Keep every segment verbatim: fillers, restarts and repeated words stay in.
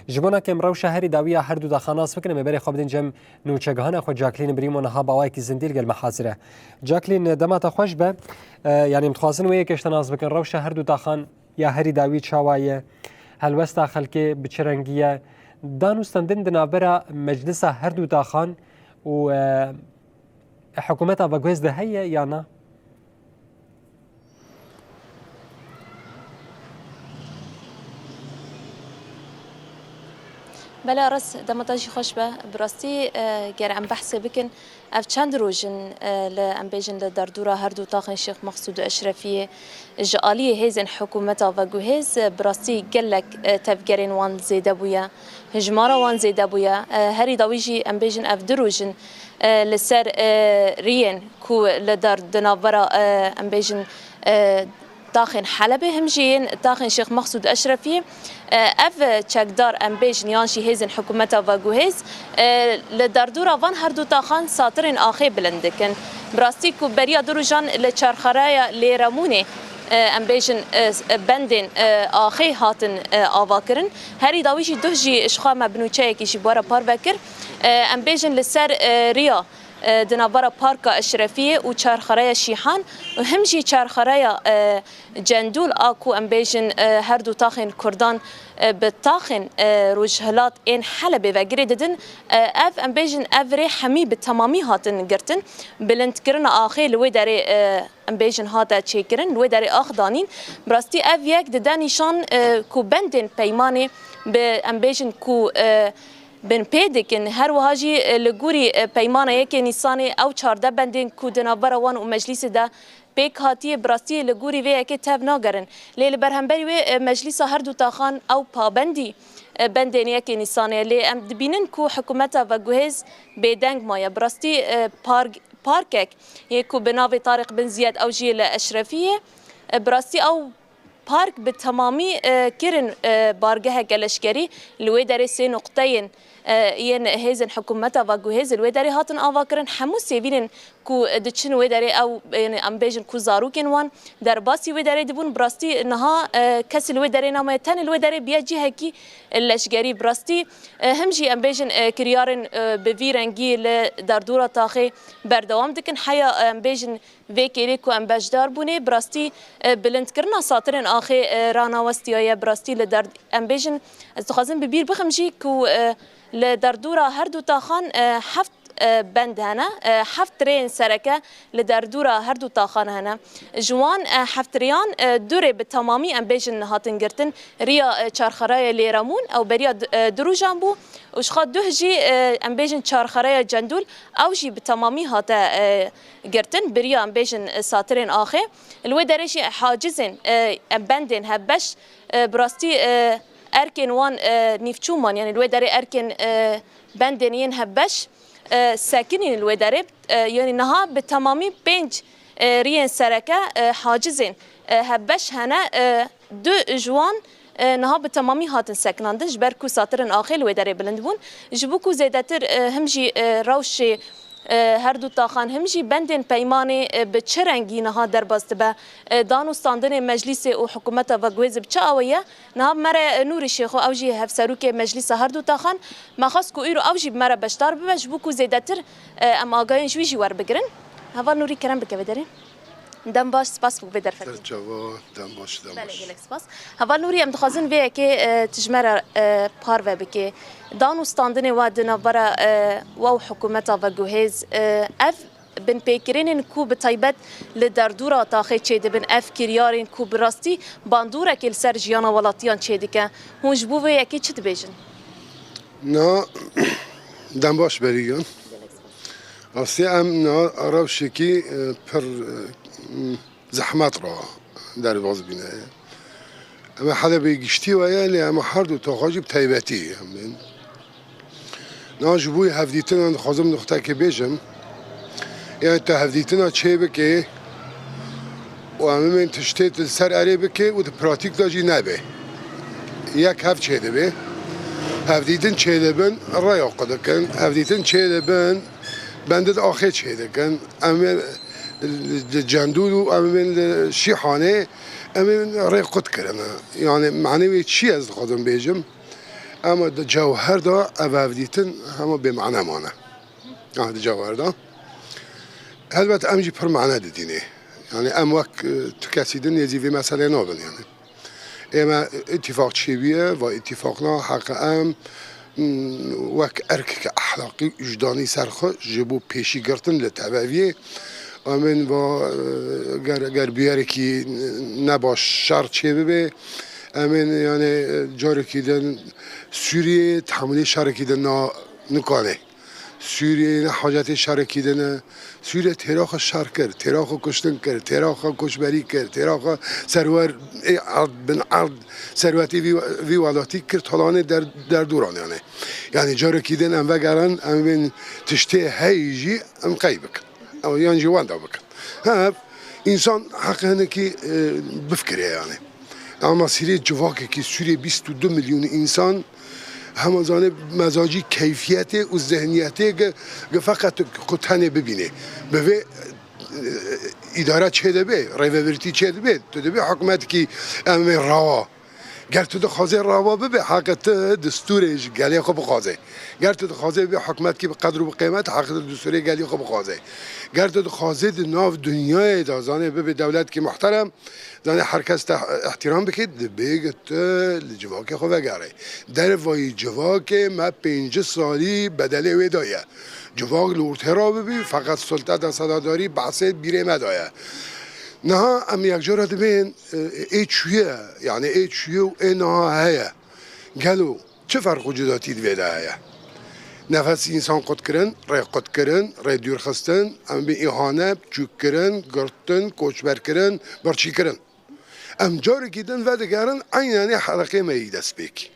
Ji bona ke em rewşa herî dawî ya her du daxan nas bikin, em ê berê xwe bidin cem nûçegihana xwe. Jacqueline Brîmo niha bi awayekî zindî li gel me hazir e. Jacqueline, dema te xweş be. E, yanî em dixwazin wê yekê ji te nas bikin, rewşa her du daxan ya herî dawî çawa ye? Helwesta xelkê bi çi rengî ye? Dan û standin di navbera meclisa her du daxan û, e, hikûmeta veguhêz de heye ya na? Belê Aras, dema te jî xweş be. Bi rastî, e, ger em behsê bikin, ev çend roj in, e, li, em bêjin, li derdora her du taxên Şêx Mexsûd û Eşrefiyê ji aliyê hêzên hikûmeta veguhêz, e, bi rastî gelek, e, tevgerên wan zêde bûye, hijmara wan zêde bûye. E, herî dawî jî, em bêjin, ev du roj in, e, li ser, e, riyên ku li dar di navbera, e, em bêjin, e, taxên Helebê, him jî yên taxên Şêx Mexsûd Eşrefiyê, e, ev çekdar, em bêjin, yan jî hêzên hikûmeta veguhêz, e, li derdora van her du taxan satirên axê bilind dikin. Bi rastî ku beriya du rojan li çarxereya Lêremûnê, e, em bêjin, e, bendên, e, axê hatin, e, avakirin. Herî dawî jî duh jî ji xwe me bi nûçeyekî jî bi we re parve kir. E, em bêjin li ser, e, riya, e, di navbera Parka Eşrefiyê û çarxereya Şîhan û him jî çarxereya, e, Cendûl a ku em bêjin, e, her du taxên Kurdan, e, bi taxên, e, rojhilat ên Helebê ve girê didin. E, ev, em bêjin, ev rê hemî bi temamî hatin girtin. Bilindkirina axê li wê derê, e, em bêjin, hate çêkirin, li wê derê ax danîn. Bi rastî ev yek dide nîşan, e, ku bendên peymanê bi, em bêjin, ku, e, binpê dikin. Her wiha jî, e, li gorî, e, peymana yekê Nîsanê ew çardeh bendên ku di navbera wan û meclîsê de pêk hatiye, bi rastî li gorî vê yekê tev nagerin. Lê li berhemberî wê, e, meclîsa her du taxan ew pabendî, e, bendên yekê Nîsanê ye. Lê em dibînin ku hikûmeta veguhêz bêdeng maye. Bi rastî, e, park-, parkek yê ku bi navê Tariq Bin Ziyad ew jî yê li Eşrefiyê, e, bi rastî ew park bi temamî, e, kirin, e, bargeheke leşkerî. Li wê derê sê nuqteyên, e, yên hêzên hikûmeta veguhêz li wê derê hatin avakirin. Hemû sêvînên ku diçin wê derê ew, yanî em bêjin ku zarokên wan derbasî wê derê dibûn. Bi rastî niha, e, kesî li wê derê namaye, tenê li wê derê bûye cihekî leşkerî. Bi rastî, e, him jî em bêjin, e, kiryarên, e, bi vî rengî li derdora taxê berdewam dikin. Heya, e, em bêjin, vê kêlê ku em beşdar bûnê, bi rastî, e, bilindkirina satirên axê, e, ranawestiyaye. Bi rastî li der-, em bêjin, ez dixwazim bi bîr bixim jî ku, e, li derdora her du taxan, e, heft, e, bend hene, e, heft rêyên sereke li derdora her du taxan hene. Ji wan, e, heft rêyan, e, du rê bi temamî, em bêjin, hatin girtin. Riya, e, çarxerayê Lêremûn, ew beriya du, e, du rojan bû û ji xwe duh jî, e, em bêjin, çarxeraya Cendûl, ew jî bi temamî hate, e, girtin, bi riya, em bêjin, satirên axê. Li wê derê jî hacizên, e, em bendên hevbeş, e, bi rastî, e, erkên wan, e, nîvçû man, yanî li wê derê erkên, e, bendên yên hevbeş, e, sekinîn li wê derê. E, yanî niha bi temamî pênc, e, riyên sereke, e, hacizên, e, hevbeş hene, e, du ji wan, e, niha bi temamî hatin sekinandin, ji ber ku satirên axê li wê derê bilind bûn. Ji bo ku zêdetir, e, him jî, e, rewşê, e, her du taxan, him jî bendên peymanê, e, bi çi rengî niha derbas dibe, e, dan û standinê meclîsê û hikûmeta veguhêz bi çi awê ye, niha bi me re, e, Nûrî Şêxo, ew jî hevserokê meclîsa her du taxan, me xwest ku îro ew jî bi me re beşdar bibe, ji bo ku zêdetir, e, em agahiyên ji wî jî werbigirin. Heval Nûrî, kerem bike vê derê. Dem baş, spas bû vê derfetê. Ser çava, dem baş, dem Belê, baş. Gelek spas. Heval Nûrî, em dixwazin vê yekê, e, tu ji me re, e, parve bikê. Dan û standinê we di navbera, e, we û hikûmeta veguhêz, e, ev binpêkirinên ku bi taybet li derdora taxê çêdibin, ev kiryarên ku bi rastî bandoreke li ser jiyana welatiyan çêdike, hûn ji bo vê yekê çi dibêjin? Na, dem baş berî giyan. Rastî em niha rewşekî, e, pir, e, zehmet re derbas bîne. Em ê Helebê giştî we ye, lê em her du taxa jî bi taybetî em bên. Niha ji bo hevdîtinan dixwazim nuqtekê bêjim. Yanî tu hevdîtina çê bikê û em ê tiştê tu li ser erê bikê û di pratîk de jî nebe. Yek hev çêdibe. Hevdîtin çêdibin, rêya xwe dikin. Hevdîtin çêdibin, bendit axê çêdikin. Em ê li Cendûl û em ê li Şîhanê, em ê rê qut kirine. Yanî manê wê çi ye ez dixwazim bêjim? Ama di cewher de ev hevdîtin hema bêmane mane. Ah, di cewher de. Helbet em jî pir mane didînê. Yani em wek, e, tu kesî din nêzî vê meselê nabin yani. Ême îtîfaq çêbûye, va îtîfaqna heqe em, m, wek erkeke ehlaqî û wijdanî ser xwe ji bo pêşî girtin li teveviyê. Em ên va, e, ger, ger bûyerekî nebaş şer çêbibe, em ên yani, e, carekî din Sûriyê tehemilê şerekî din na, nikane. Sûriyê ne hacetê şerekî din e. Sûriye têra xwe şer kir, têra xwe kuştin kir, têra xwe koçberî kir, têra xwe serwer ê erd bin erd serwetê vî, vî welatî kir talanê der, derdûran yani. Yani carekî din em vegerin, em bên tiştê heyî jî em qey bikin. Ew yan jî wenda bikin. He, însan heqê hinekî, e, bifikire yani. Ama sîrê civakekî Sûriyê bîst û du milyon însan hema zanê mezacî keyfiyetê û zihniyetê ge, ge feqet ku tenê bibînê. Bi vê, e, îdare çêdibe, rêvebirtî çêdibe, tu dibê hikûmetekî em ê rewa. Ger tu dixwazê rewa bibe, heqê tu distûrê ji gelê xwe bixwazê. Ger tu dixwazê bibê hikûmetekî bi qedr û bi qîmet, heqê tu distûrê gelê xwe bixwazê. Ger tu dixwazê di nav dinyayê de zanê bibê dewletekî muhterem, zanê her kes te îhtîram bike, dibê ku tu li civakê xwe vegerê. Dervayî civakê me pêncî salî bedelê wê daye. Civak li ortê re bibî, feqet sulte desthilatdarî behsê bîrê me daye. Niha em yekcara dibên, e, ê çûye, yani ê çûye û ê niha heye. Gelo çi ferq û cudatî di vê de heye? Nefes însan qutkirin, rê qutkirin, rê dûrxistin, em bi îhane, çûkkirin, girtin, koçberkirin, birçîkirin. Em carekî din vedigerin, eynanê heleqê me yî destpêkî.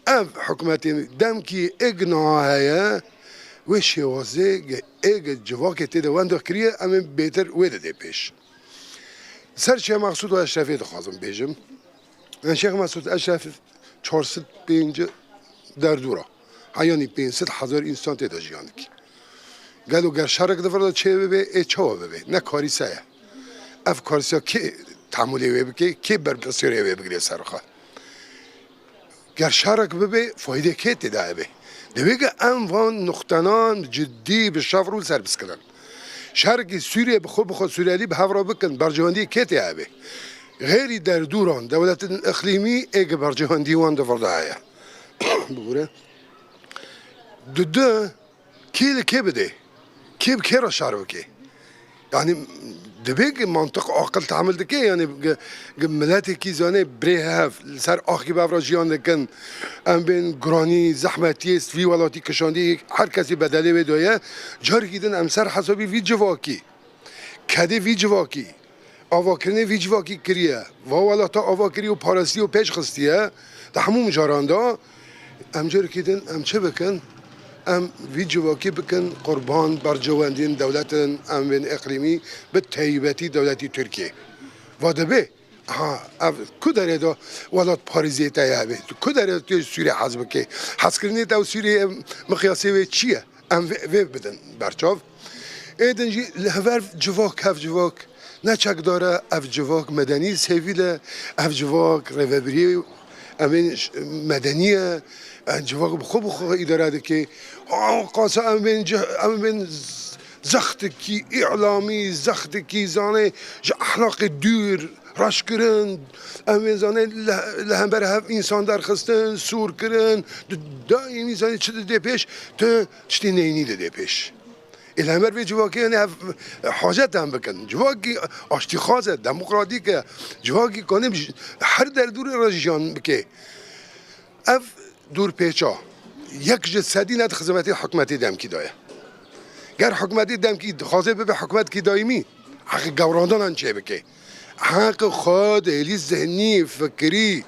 Ev hikûmetê demkî êg niha heye, wê şêwazê ge êg civakê tê de wenda kiriye, em ê bêtir wê de dê pêş. Ser Şêx Mexsûd û Eşrefê dixwazim bêjim. Şêx Mexsûd Eşref çar sed pêncî derdûra. Heyanî pênc sed hezar însan tê de jiyan dike. Gelo ger şerek di vir de çê bibe, ê çawa bibe? Ne karîse ye. Ev karîsa kê temûlê wê bike, kê berpirsiyarê wê bigire ser xwe? Ger şerek bibe, faydê kê tê de hebe? Divê ke em van nuqtenan cidî bi şev rû li ser biskinin. Şerekî Sûriyê bi xwe, bi xwe Sûriyelî bi hev re bikin, berjewendiyê kê tê hebe? Xêrî derdûran, dewletin îqlîmî ê ki berjewendî wan di vir de heye. Bibûre. Dudu, kê li kê bide? Kê bi kê re şer bike? Yani, divê ki mantiq, aqil tehmil dike, yani, ki, ki miletekî zanê birê hev, li ser axkî bev re jiyan dikin, em bên guranî, zehmetiyê, vî welatî kişandî, her kesî bedelê wê daye, carekî din em ser hesabî vî civakî, kedê vî civakî, avakirinê vî civakî kiriye, va welata ava kiriye û parestiye û pêş xistiye, di hemû mijaran de, em carekî din em çi bikin? Em vî civakî bikin qurban bercewendiyên dewletin em bên îqlîmî, bi teybetî dewletî Tirkiyê. Va dibe, ha, ev ku derê de welat parêziyê te hebe? Tu ku derê tu Sûriyê hez bike? Hezkirinê te û Sûriyê miqyasê wê çi ye? Em vê, vê bidin berçav. Ê din jî li hever civak, hev civak ne çekdar e, ev civak medenî sivîl e, ev civak rêvebiriyê em ên ş-, medenî ye, ev civak bi xwe bi xwe îdare dike. Ha, qasa em bên cih-, em bên z-, zextekî îlamî, zextekî zanê ji ehlaqê dûr, reş kirin, em ê zanê li, li hember hev însan derxistin, sûr kirin, tu daîmî zanê çi didê pêş, tu tiştê neyînî didê pêş. Ê li hember vê civakê, yanî ev hacet em bikin. Civakî aştîxwaz e, demokratîk e, civakî kanê bi j-, her derdûrê re jiyan bike. Ev dûrpêça yek ji sedî ne di xizmetê hikûmetê demkî de ye. Ger hikûmetê demkî dixwaze bibe hikûmetekî daîmî, heqê gewrandanan çêbike. Heqê xwe di hêlî zihnî, fikirî,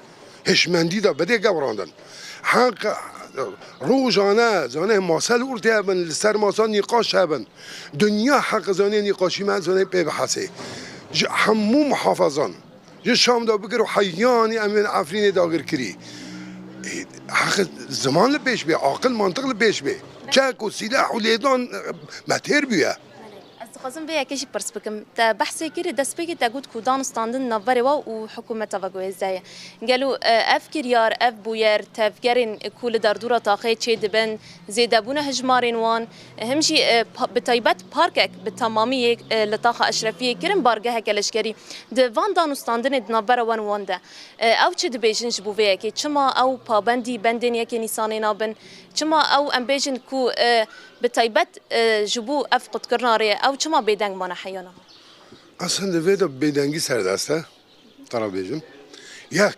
hişmendî de bide gewrandin. Heq rojane, zanê, masa li ortê hebin, li ser masa nîqaş hebin. Dinya heq zanê nîqaşî me zanê pê bihesê. Ji hemû muhafazan, ji Şam de bigir û heyanî em ên Efrînê dagirkirî. Ê, heq ziman li pêş bê, aqil mantiq li pêş bê. Çek û sîleh û lêdan, e, me têr bûye. Belê. Ez Xwazim vê yekê jî pirs bikim. Te behsê kir, destpêkê te got ku danûstandin navberê we û hikûmeta ve guhêze ye. Gelo, e, ev kiryar, ev bûyer, tevgerên ku li derdora taxê çêdibin, zêdebûna hijmarên wan, him jî, e, pa-, bi taybet parkek bi temamî yê, e, li taxa Eşrefiyê kirin bargeheke leşkerî. Di van danûstandinê di navbera wan wan de, e, ew çi dibêjin ji bo vê yekê? Çima ew pabendî bendên yekê Nîsanê nabin? Çima ew, em bêjin ku, e, bi taybet, e, ji bo ev qutkirina rê, ew çima bêdeng mane heyana? Aslında vê de bêdengî serdest e, te re bêjim. Yek,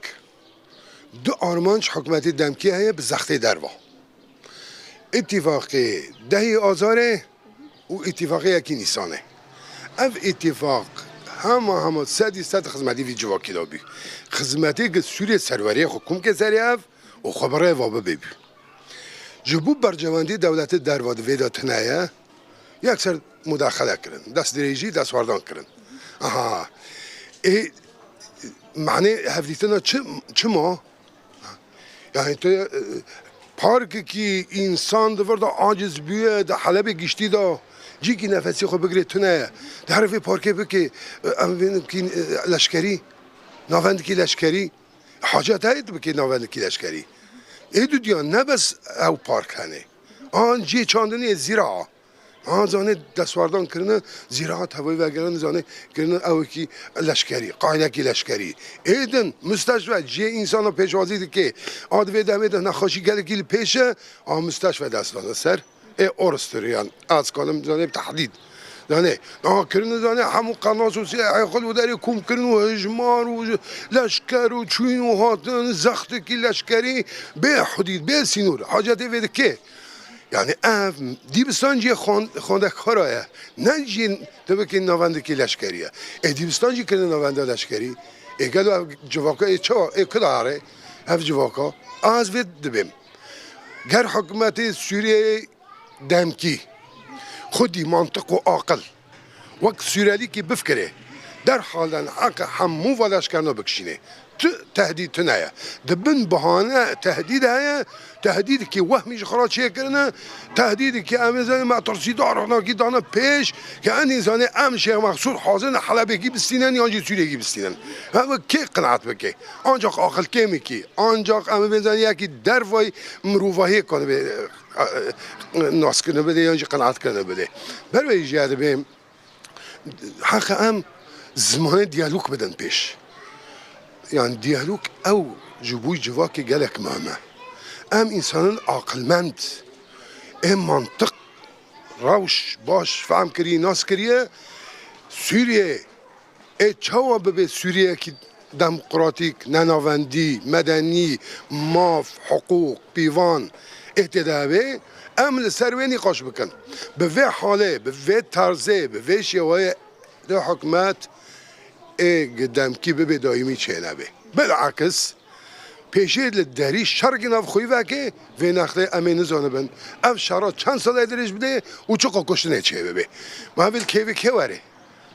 du armanc hikûmetê demkî heye bi zextê derva. Îtîfaqê dehê Azarê û îtîfaqê yekî Nîsanê. Ev îtîfaq hema hema sedî sed xizmetî vî civakî de bû. Xizmetê gi Sûriyê serweriyê xwe kom ke serê ev û xwe bi rê ve bibê bû. Ji bo berjewendî dewletê derva di vê de tune ye, yekser mudaxele kirin, destdirêjî, destwardan kirin. Aha. Ê, manê hevdîtina çi, çi ma? Yani tu, e, parkekî însan di vir de aciz bûye, di Helebê giştî de cîkî nefesê xwe bigirê tune ye. Di herifê parkê bike, e, em vê kî, e, leşkerî, navendikî leşkerî. Hacet heye tu bikê navendikî leşkerî. Ê dudiya ne bes ew park hene. An cê çandinê zîra. Ha, zanê destwardan kirine, zîraat hevayî vegerandin, zanê kirine ewekî leşkerî, qaynekî leşkerî. Ê din, musteşfe, cihê însana pêşwazî dike. A di vê demê de nexweşî gelekî li pêş e, a musteşfe dest dane ser. Ê orostir yan, ez kanim zanê tehdîd. Zanê, na kirine zanê hemû qernas û sîlehê xwe li derê kom kirin û hijmar û leşker û çûyîn û hatin, zextekî leşkerî bê hudîd, bê sînor. Hacetê vê dike. Yani ev dîbistan cihê xwan-, xwendekara ye. Ne cihê tevekê navendekî leşkerî ye. Ê dîbistan jî kirine navenda leşkerî. Ê gelo ev civaka ê çawa, ê ku dare ev civaka? Ez vê dibêm. Ger hikûmetê Sûriyeyê demkî, xwedî mantiq û aqil wek Sûrelîkî bifikirê, derhal de heqê hemû va leşkerna bikişînê. Tu tehdîd tune ye. Di bin bahane tehdîd heye, tehdîdekî wehmî ji xwe re çêkirine, tehdîdekî em ê zanî metirsîdar hinekî dane pêş, ke enî zanî em Şêx Mexsûd hazir ne Helebêkî bistînin yan jî Sûriyekî bistînin. Ev kê qenaet bike? Ancak aqilkêmekî, ancak em ê zanî yekî dervayî mirovahiyê kanibê, e, e, naskirine bide yan jî qenaetkirine bide. Ber wê jî ez dibêm, heqe em zimanê diyalog bidin pêş. Yani diyalog ew ji bo civakê gelek muhim e. Em însanên aqilmend, ê mantiq, rewş baş fehm kirî, nas kiriye, Sûriye ê çawa bibe Sûriyekî demokratîk, nenavendî, medenî, maf, hiqûq, pîvan ê tê de hebe, em li ser wê nîqaş bikin. Bi vê halê, bi vê tarzê, bi vê şêweyê de hikûmet ê gi demkî bibe daîmî çênebe. Bilakis, pêşê li derî şergî navxweyî veke, vê nextê em ê nizanibin ev şera çend sal ê dirêj bide û çiqa kuştinê çêbibe. Ma hevê li kêvê kê were?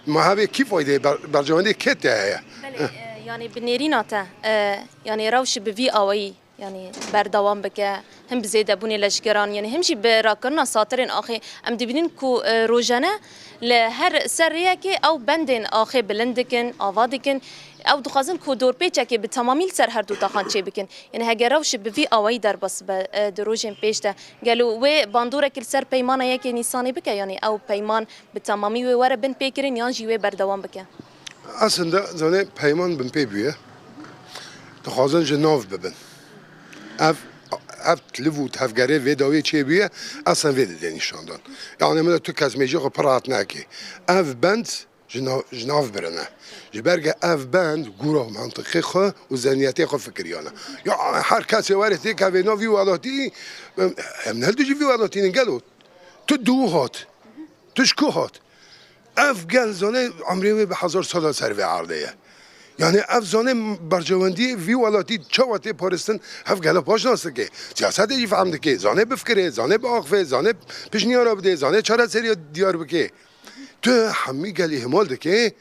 Ma hevê kî faydeyê ber-, berjewendê kê te heye? Belê, e, yani bi nêrîna te, e, yani rewş bi vî awayî, yani berdewam bike, him bi zêdebûnê leşkeran, yani him jî bi rakirina satirên axê. Em dibînin ku, e, rojane li her ser rêyekê ew bendên axê bilind dikin, ava dikin. Ew dixwazin ku dorpêçekê bi temamî li ser her du taxan çêbikin. Yani heger rewş bi vî awayî derbas be, e, di rojên pêş de, gelo wê bandorek li ser peymana yekê Nîsanê bike? Yani ew peyman bi temamî wê were binpêkirin yan jî wê berdewam bike? Aslında zanê peyman binpê bûye. Dixwazin ji nav bibin. Ev, ev tiliv û tevgerê vê dawiyê çêbûye, aslında vê dide nîşandan. Yani min tu kes mêjê xwe pir rahat nake. Ev bend ji nav, ji nav birine. Ji ber ke ev bend gûra mantiqê xwe û zeniyetê xwe fikiriyane. Ya her kesê were têkeve navî welatî, em, em ne li dijî vî welatî ne gelo. Tu dû hat. Tu ji ku hat? Ev gel zane emrê wê bi hezar sala ser vê erdê ye. Yani ev zane berjewendiyê vî welatî çawa tê parêstin, ev gela baş nas dike. Siyasetê jî fehm dike. Zane bifikire, zane biaxife, zane pişniyara bide, zane çareseriya diyar bike. Tu hemî gelî hemal dike,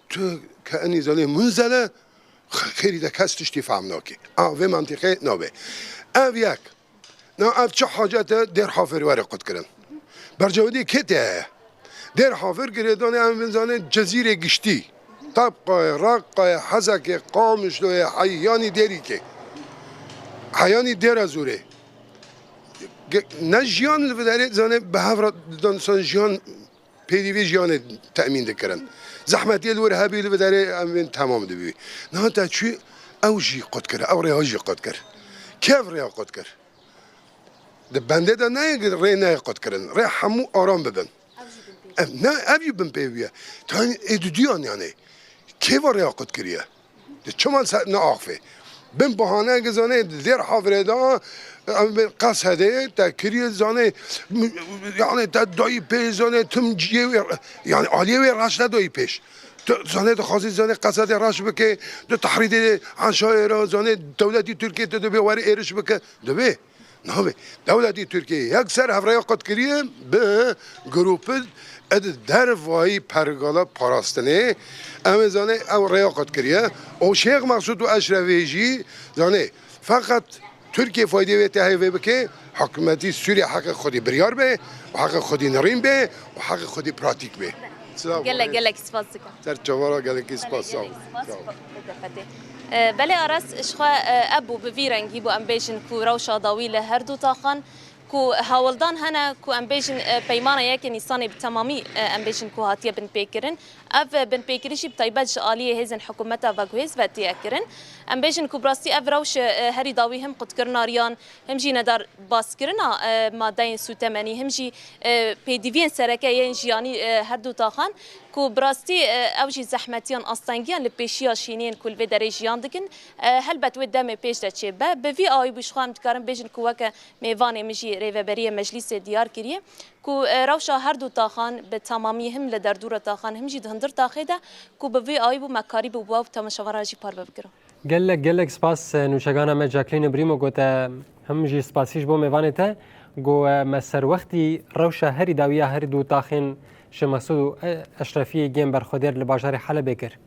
tu ke enî zane munzele, xêrî de kes tiştî fehm nake. A, vê mentiqê nabe. Ev yek. Na ev çi hacet e dêr hafêr were qutkirin? Bercewendî kê tê heye? Dêr havir girêdanê em bin zanê Cezîrê giştî. Tebqayê, Reqayê, Hezekê, Qamişloyê, heyanî Dêrîkê. Heyanî Dêrezûrê. Ge-, ne jiyan li viderê zanê bi hev re didan san jiyan pêdîvê jiyanê temîn dikirin. Zehmetiyê li wir hebî li viderê em bên temam dibî. Niha te çû ew jî qut kir, ew rêya jî qut kir. Kê ev rêya qut kir? Di bendê de neyê rê neyê qut kirin. Rê hemû aram bibin. Ev, ne, ev jî bin pê bûye. Tan ê duduyan yani. Kê va rêya qut kiriye? Di çima ser ne axfê? Bin bahaneyeke zanê di dêr havirê de, em bin qesedê te kiriye zanê, yani te dayî pê zanê tim ciyê wê, yani aliyê wê reş ne dayî pêş. Tu zanê dixwazî zanê qesedê reş bike, tu tehrîdê eşayê re zanê dewletî Tirkiye tu dibê were êriş bike. Dibê. Navê dewletî Tirkiyê yekser hevreya qut kiriye bi grûpin ed dervayî pergala parastinê. Em ê zanê ew rêya qut kiriye. Û Şêx Mexsûd û Eşrefê jî zanê feqet Tirkiye faydê wê tê heyvê bike, hikûmetî Sûriye heqê xwedî biryar be û heqê xwedî nirîn be û heqê xwedî pratîk be. Silav Gelek, aleyküm. Gelek spas dikim. Ser çavara gelekî spas, sağ ol. Gelek spas. Sağ ol. Bi defetê. E, belê Aras, ji xwe, e, ev bû bi vî rengî bû, em bêjin ku rewşa dawî li her du taxan ku hawldan hene ku em bêjin, e, peymana yekê Nîsanê bi temamî, e, em bêjin ku hatiye binpêkirin. Ev, e, binpêkirî jî bi taybet ji aliyê hêzên hikûmeta veguhêz ve tê kirin. Em bêjin ku bi rastî ev rewş, e, herî dawî him qutkirina riyan, him jî nedar baskirina, e, madeyên sûtemenî, him jî, e, pêdiviyên sereke yên jiyanî, e, her du taxan ku bi rastî, e, ew jî zehmetiyan, astengiyan li pêşiya şîniyên ku li vê derê jiyan dikin, e, helbet wê demê pêş de çêbe. Bi vî awî bû ji xwe em dikarin bêjin ku weke mêvanê min jî rêveberiyê meclîsê diyar kiriye ku, e, rewşa her du taxan bi temamî him li derdora taxan him jî di hundir taxê de ku bi vî awî bû me karîbû bi ew temaşevanan jî parve bikirin. Gelek, gelek spas, e, nûçegana me Jacqueline Brîmo got, e, him jî spasî ji bo mêvanê te. Got, e, me serwextî rewşa herî dawiya herî du taxên Şêx Mesûd û, e, Eşrefiyê yên berxwedêr li bajarê Helebê kir.